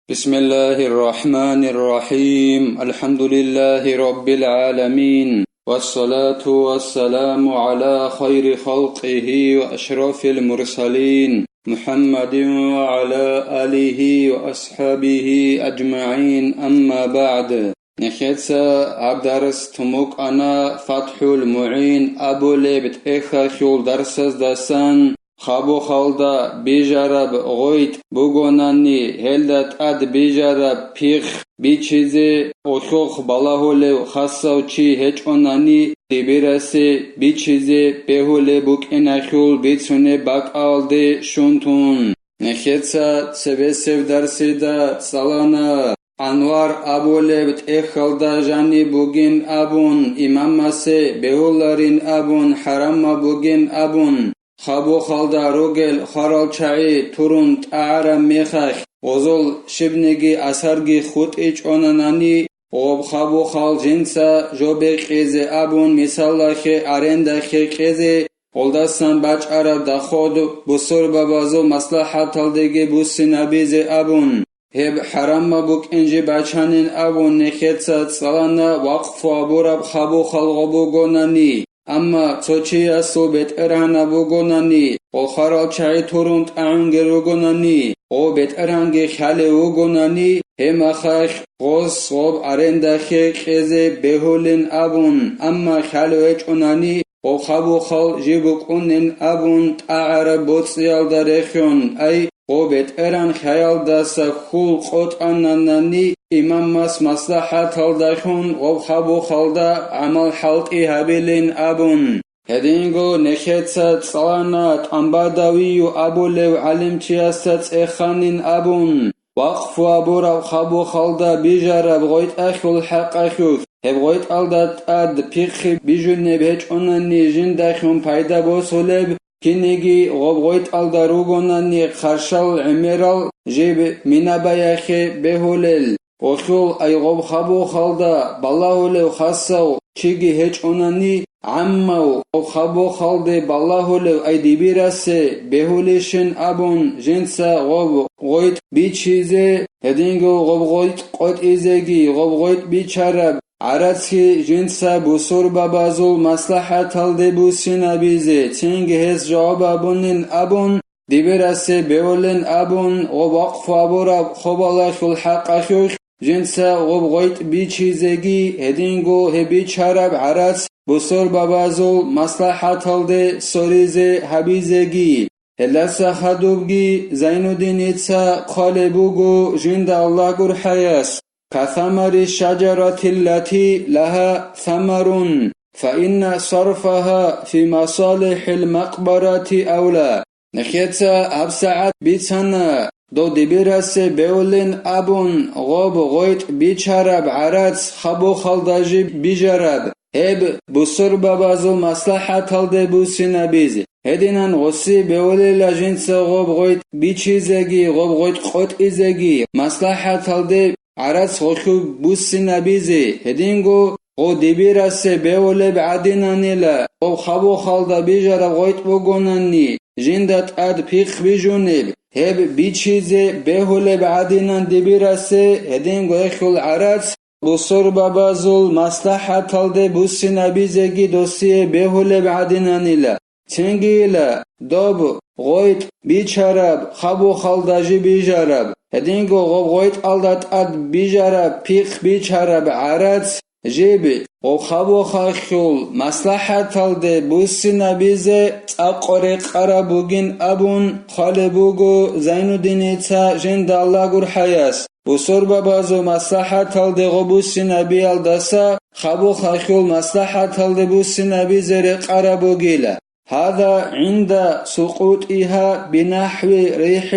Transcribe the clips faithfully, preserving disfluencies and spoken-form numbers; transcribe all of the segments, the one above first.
بسم الله الرحمن الرحيم. الحمد لله رب العالمين. والصلاة والسلام على خير خلقه وأشرف المرسلين محمد وعلى آله وأصحابه أجمعين. أما بعد. Нехеца гьаб дарс тумукъана ФатхӀул МугӀин абулеб тӀехьалъул дарсаздасан. Хабухалда бижараб гъойтӀ бугонани, гьелда тӀад бижараб пихъ бичизе, гъолъухъ балагьулев хасав чи гьечӀонани, дибирасе бичизе бегьулеб букӀиналъул бицунеб бакӀалде щун тун. Нехеца цебесеб дарсида цӀалана, Анвар абулеб тӀехьалда жаниб бугин абун, имамасе бегьуларин абун, хӀарамаб бугин абун, хабухалда ругел хварал чагӀи турун тӀагӀараб мехалъ, гъозул щибниги асарги хутӀичӀонанани, гъоб хабухал жинца жо бекьизе абун, мисалалъе, арендахъе кьезе, гъолдасан бачӀараб доход бусурбабазул маслахӀаталдеги буссинабизе абун, гьеб хӀарамаб букӀин жиб бачанин абун, нехеца цӀалана вакъфу абураб хабухал гъо бугонани, амма цо чиясул бетӀергьанаб бугонани, гъо хварал чагӀи турун тӀагӀунги ругонани, гъо бетӀергьанги хъалев вугонани, гьеб мехалъ гъос гъоб арендахъе кьезе бегьулин абун, амма хъалев гьечӀонани, гъо хабухал жиб букӀунин абун тӀагӀараб боцӀиялда рехун, ай, гъо бетӀергьан хъаялдаса хьул къотӀананани, имамас маслахӀаталдалъун гъоб хабухалда гӀамал хӀалтӀи гьабилин абун. Гьединго нехеца цӀалана ТӀамбадавию абулев гӀалимчиясда цӀеханин абун, вакъфу абураб хабухалда бижараб гъойтӀалъул хӀакъалъулъ, гьеб гъойтӀалда тӀад пихъи бижунеб гьечӀонани жиндалъун пайда босулеб, киниги гъоб гъойтӀалда ругонани хъаршал гӀемерал жиб минабаяхъе бегьулел, гъолъул ай гъоб хабухалда балагьулев хасав чиги гьечӀонани, гӀаммав гъоб хабухалде балагьулев ай дибирасе бегьулищин абун, жинца гъоб гъойтӀ бичизе, гьединго гъоб гъойтӀ къотӀизеги, гъоб гъойтӀ бичараб гӀарацги жинца бусурбабазул маслахӀаталде буссинабизе, цинги гьес жаваб абунин абун, дибирасе бегьулин абун, гъоб вакъфу абураб хабухалъул хӀакъалъулъ жинца гъоб гъойтӀ бичизеги, гьединго гьеб бичараб гӀарац бусурбабазул маслахӀаталде соризе гьабизеги. Гьелдаса хадубги Зайнуддиница хъвалеб буго жинда Аллагь гурхӀаяс: كثمر الشجرة التي لها ثمر، فإن صرفها في مصالح المقبرة أولى. Нехеца гьабсагӀат бицана, дов дибирасе бегьулин абун, гъоб гъойтӀ бичараб гӀарац хабухалда жиб бижараб, гьеб бусурбабазул маслахӀаталде буссинабизе. Гьединан гъоси бегьулила жинца гъоб гъойтӀ бичизеги, гъоб гъойтӀ къотӀизеги, маслахӀаталде гӀарац гъолъул буссинабизе, гьединго гъо дибирасе бегьулеб гӀадинанила, гъоб хабухалда бижараб гъойтӀ бугонани, жинда тӀад пихъ бижунеб, гьеб бичизе бегьулеб гӀадинан дибирасе, гьединго гьелъул гӀарац бусурбабазул маслахӀаталде буссинабизеги досие бегьулеб гӀадинанила. Цинги ила, доб гъойтӀ бичараб хабухалда жиб бижараб, гьединго гъоб гъойтӀалда тӀад бижараб пихъ бичараб гӀарац жиб гъоб хабухалъул маслахӀаталде буссинабизе цӀакъ рекъараб бугин абун хъвалеб буго Зайнуддиница жинда Аллагь гурхӀаяс. Бусурбабазул маслахӀаталде гъо буссинабиялдаса хабухалъул маслахӀаталде буссинабизе рекъараб бугила. هذا عند سقوطها بنحو ريح،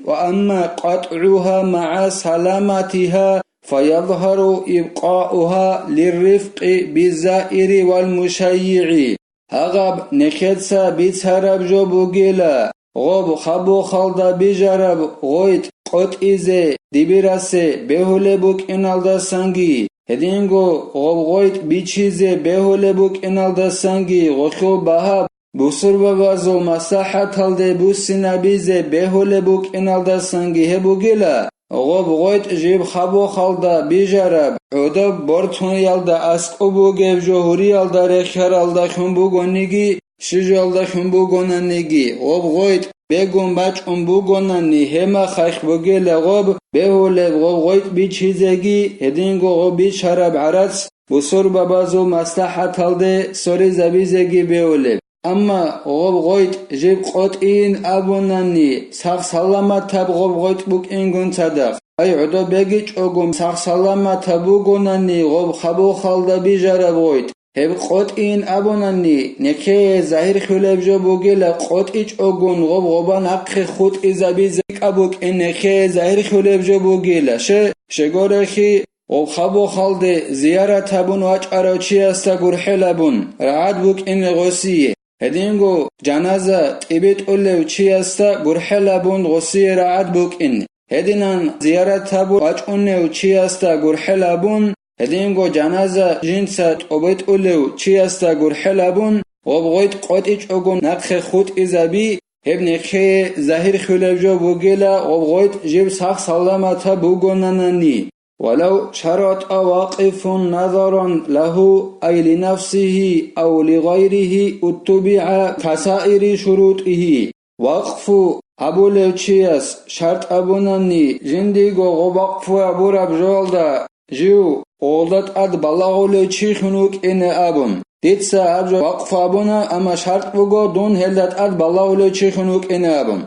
وأما قطعها مع سلامتها فيظهر إبقاؤها للرفق بالزائر والمشيع. Гьагъаб нехеца бицараб жо бугила, гъоб хабухалда бижараб гъойтӀ къотӀизе дибирасе бегьулеб букӀиналдасанги, гьединго гъоб гъойтӀ бичизе бегьулеб букӀиналдасанги, гъолъул багьа бусурбабазул маслахӀаталде буссинабизе бегьулеб букӀиналдасанги гьеб бугила, гъоб гъойтӀ жиб хабухалда бижараб, гӀодоб бортуниялда аскӀоб бугеб жо гьуриялда рехьаралдалъун бугониги, щижалдалъун бугонаниги, гъоб гъойтӀ бегун бачӀун бугонани, гьеб мехалъ бугила гъоб бегьулеб гъоб гъойтӀ бичизеги, гьединго гъоб бичараб гӀарац бусурбабазул маслахӀаталде соризабизеги бегьулеб. Амма гъоб гъойтӀ жиб къотӀийин абунани, сах-саламатаб гъоб гъойтӀ букӀингун цадахъ, ай гӀодоб бегичӀого сах-саламатаб бугонани гъоб хабухалда бижараб гъойтӀ, гьеб къотӀийин абунани, нехее загьирлъулеб жо бугила, къотӀичӀогун гъоб гъоба нахъе хутӀизабизе кӀа букӀин нехее загьирлъулеб жо бугила, ще, щегорехи, гъоб хабухалде зиярат гьабун вачӀарав чиясда гурхӀел абун, рагӀад букӀине гъосие. Гьединго жаназа тӀибитӀулев чиясда гурхӀел абун гъосие рагӀад букӀин. Гьединан зиярат гьабун вачӀунев чиясда гурхӀел абун, гьединго жаназа жинца тӀобитӀулев чиясда гурхӀел абун, гъоб гъойтӀ къотӀичӀого нахъе хутӀизаби, гьеб нехее загьирлъулеб жо бугила гъоб гъойтӀ жиб сах-саламатаб бугонанани. ولو شرط واقف نذرا له أي لنفسه أو لغيره اتبع كسائر شروطه. Вакъфу гьабулев чияс шартӀ абунани, жиндиего гъоб вакъфу гьабураб жоялда жив гъолда тӀад балагьулев чилъун вукӀине абун. Дица гьаб жо вакъфу гьабуна, амма шартӀ буго дун гьелда тӀад балагьулев чилъун вукӀине абун.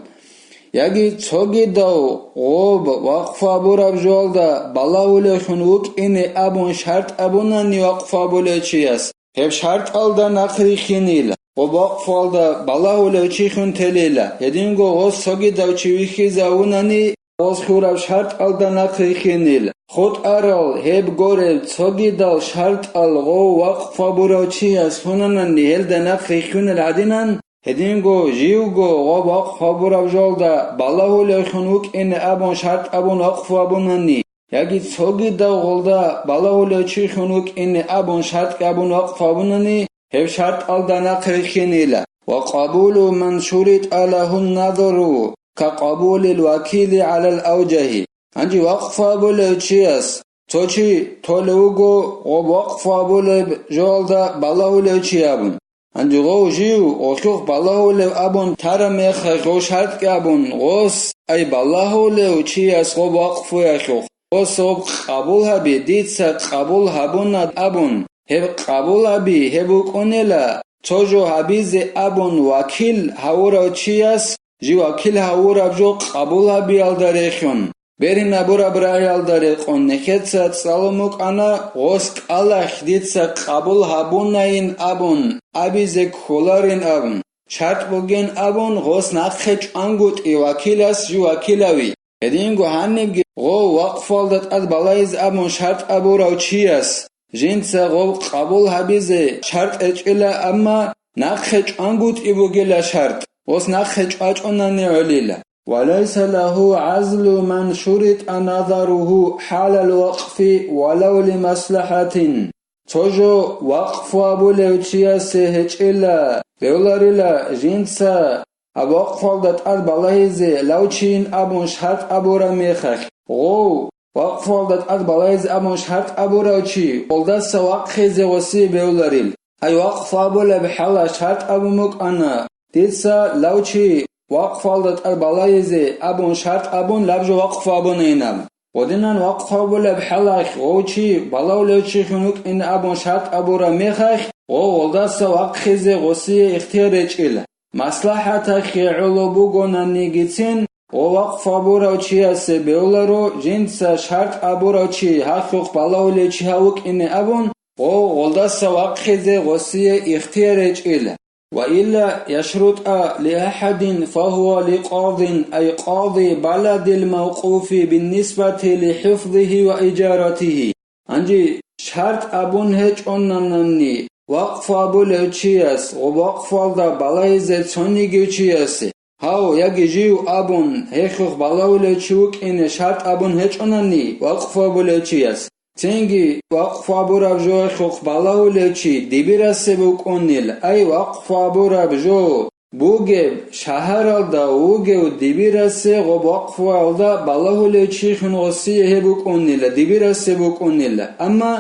Яги цогидав гъоб вакъфу гьабураб жоялда балагьулевлъун вукӀине абун шартӀ абунани вакъфу гьабулев чияс, гьеб шартӀалда нахъ рихьинила, гъоб вакъфуялда балагьулев чилъун телила, гьединго гъос цогидав чи вихьизавунани, гъос хьураб шартӀалда нахъ рихьинила. ХутӀарал гьеб гореб цогидал шартӀал гъов вакъфу гьабурав чияс лъунанани гьелда нахъ рихьунел гӀадинан, гьединго живго гъоб вакъфу гьабураб жоялда балагьулевлъун вукӀине абун шартӀ абун вакъфу гьабунани, яги цогидав гъолда балагьулев чилъун вукӀине абун шартӀ абун вакъфу гьабунани, гьеб шартӀалда нахъ рихьинила. وقبول من شرط له النذر كقبول الوكيل على الأوجه. Гьанже вакъфу гьабулев чияс цо чи толев вуго гъоб вакъфу гьабулеб жоялда балагьулев чи абун. Гьанже гъов жив гъолъухъ балагьулев абун тараб мехалъ гъов шартӀги абун, гъос, ай балагьулев чияс гъоб вакъфуялъухъ, гъос гъоб къабул гьаби, дица къабул гьабуна абун, гьеб къабул гьаби гьеб букӀунила, цо жо гьабизе абун вакил гьавурав чияс жив вакил гьавураб жо къабул гьабиялда рехун, берин абураб рагӀиялда рекъон нехеца цӀалун букӀана, гъос кӀалахь дица къабул гьабунайин абун абизе кколарин абун, шартӀ бугин абун, гъос нахъе чӀвангутӀи вакилас жив вакил гьави. Гьединго гьанибги гъов вакъфуялда тӀад балагьизе абун шартӀ абурав чияс жинца гъов къабул гьабизе шартӀ гьечӀила, амма нахъе чӀвангутӀи бугила шартӀ, гъос нахъе чӀвачӀунани гӀолила. وليس له عزل من شرط نذره حال الوقف ولو لمصلحة. Цо жо вакъфу гьабулев чиясе гьечӀила, бегьуларила жинца гьаб вакъфуялда тӀад балагьизе лав чийин абун шартӀ абураб мехалъ, гъов, вакъфуялда тӀад балагьизе абун шартӀ абурав чи, гъолдаса вахъизе гъосие бегьуларил. Ай вакъфу абулеб хӀала шартӀ абун букӀана, дица лав чи вакъфуялда тӀад балагьизе абун шартӀ абун лаб жо вакъфу абунайинаб. Гъодинан вакъфу абулеб хӀалалъ гъов чи балагьулев чилъун вукӀин абун шартӀ абураб мехалъ, гъов гъолдаса вахъизе гъосие ихтияр гьечӀила. МаслахӀаталъе гӀоло бугонанигицин, гъов вакъфу абурав чиясе бегьуларо, жинца шартӀ абурав чи гьалъухъ балагьулев чи гьав вукӀине абун, гъов гъолдаса вахъизе гъосие ихтияр гьечӀила. وإلا يشرط لأحد فهو لقاض، أي قاضي بلد الموقوف بالنسبة لحفظه وإجارته. Гьанже шартӀ абун гьечӀонанани вакъфу абулев чияс ва вакъфуялда балагьизе цонигев чиясе, гьав яги жив абун гьелъухъ балагьулев чи вукӀине шартӀ абун гьечӀонани вакъфу абулев чияс, цинги вакъфу абураб жоялъухъ балагьулев чи дибирасе букӀунил, ай вакъфу абураб жо бугеб шагьаралда вугев дибирасе гъоб вакъфуялда балагьулев чихин гъосие гьеб букӀунила, дибирасе букӀунила. Амма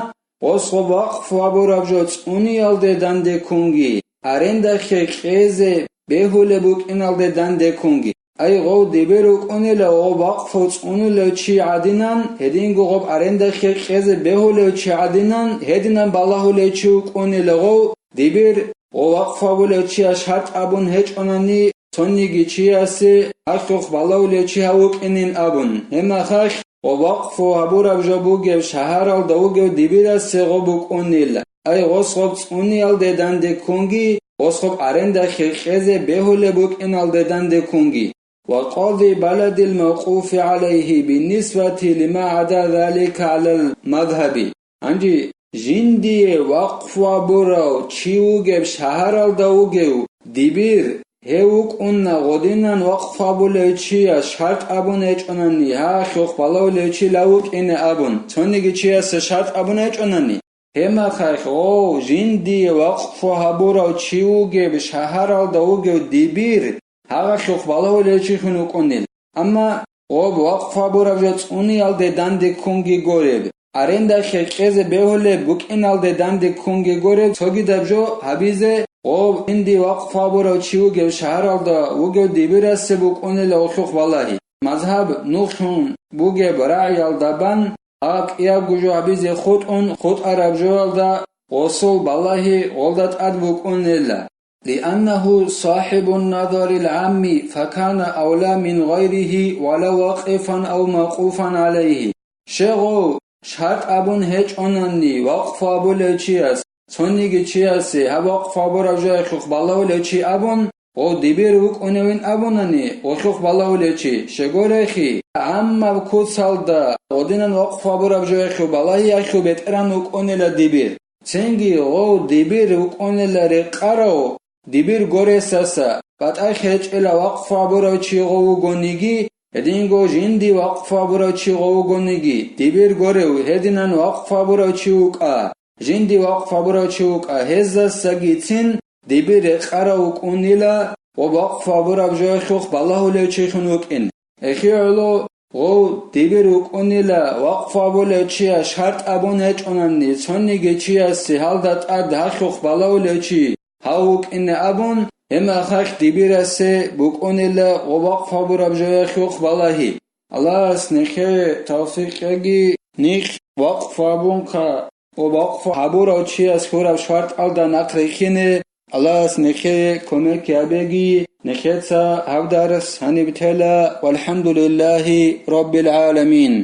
гъос гъоб вакъфу гьабураб жо цӀуниялде дандеккунги, арендахъе кьезе бегьулеб букӀиналде дандеккунги. Ай, гъов дибир вукӀунила, гъоб вакъфу цӀунулев чи гӀадинан, гьединго гъоб арендахъе кьезе бегьулев чи гӀадинан, гьединан балагьулев чи вукӀунила гъов, дибир гъов вакъфу гьабулев чияс шартӀ абун гьечӀонани, цониги чиясе гьахъухъ балагьулев чи гьав вукӀинин абун. Гьебмехалъ гъоб вакъфу гьабураб жо бугеб шагьаралда вугев дибирасе гъоб букӀунила. Ай, гъос гъоб цӀуниялде дандеккунги, гъос гъоб арендахъе кьезе бегьулеб букӀиналде дандеккунги. وقاضي بلد الموقوف عليه بالنسبة لما عدا ذلك على المذهب. Гьанже жиндие вакъфу гьабурав чи вугеб шагьаралда вугев дибир, гьев вукӀуна гъодинан вакъфу гьабулев чияс шартӀ абун гьечӀонани, гьахъухъ балагьулев чи гьав вукӀине абун, цониги чиясе шартӀ абун гьечӀонани. Гьебмехалъ гъов жиндие вакъфу гьабурав чи вугеб шагьаралда вугев дибир, гьагъалъухъ балагьулев чихин вукӀунила. Амма гъоб вакъфу гьабураб жо цӀуниялде дандеккунги гореб, арендахъе кьезе бегьулеб букӀиналде дандеккунги гореб, цогидаб жо гьабизе гъов жиндие вакъфу гьабурав чи вугев шагьаралда вугев дибирасе букӀунила гъолъухъ балагьи. Мазгьаб нухлъун бугеб рагӀиялда бан, а кӀиябго жо гьабизе хутӀун хутӀараб жоялда гъосул балагьи гъолда тӀад букӀунила. لأنه صاحب النظر العام فكان أولى من غيره ولو واقفا أو موقوفا عليه. Щай гъов шартӀ абун гьечӀонани вакъфу гьабулев чияс, цониги чиясе гьаб вакъфу гьабураб жоялъухъ балагьулев чи абун, гъов дибир вукӀуневин абунани, гъолъухъ балагьулев чи, щай гурелъул, гӀаммаб куцалда гъодинан вакъфу гьабураб жоялъул балагьиялъул бетӀеран вукӀунила дибир. Цинги гъов дибир вукӀунила рекъарав, дибир горесаса, батӀа хечӀила вакъфу гьабурав чи гъов вугониги, гьединго жинди вакъфу гьабурав чи гъов вугониги, дибир горев гьединан вакъфу гьабурав чи вукӀа, жинди вакъфу гьабурав чи вукӀа, гьезасагицин дибир рекъарав вукӀунила ва вакъфу гьабураб жоялъухъ балагьулев чихин вукӀин. Эхиоло гъов дибир вукӀунила вакъфу гьабулев чияс шартӀ абун гьечӀонани, цониги чиясе гьалда тӀад гьалъухъ балагьулев чи гьав вукӀине абун, гьебмехалъ дибирасе букӀунила гъов вакъфу гьабураб жоялъухъ балагьи. Аллагьас нехее тавфикъ кьеги, нилъ вакъфу гьабунха ва вакъфу гьабурав чияс гьураб шартӀалда нахъ рихьине Аллагьас нехее кумек гьабеги, нехеца гьаб дарс гьаниб тела, валхӀамдулиллагьи раббил гӀаламин.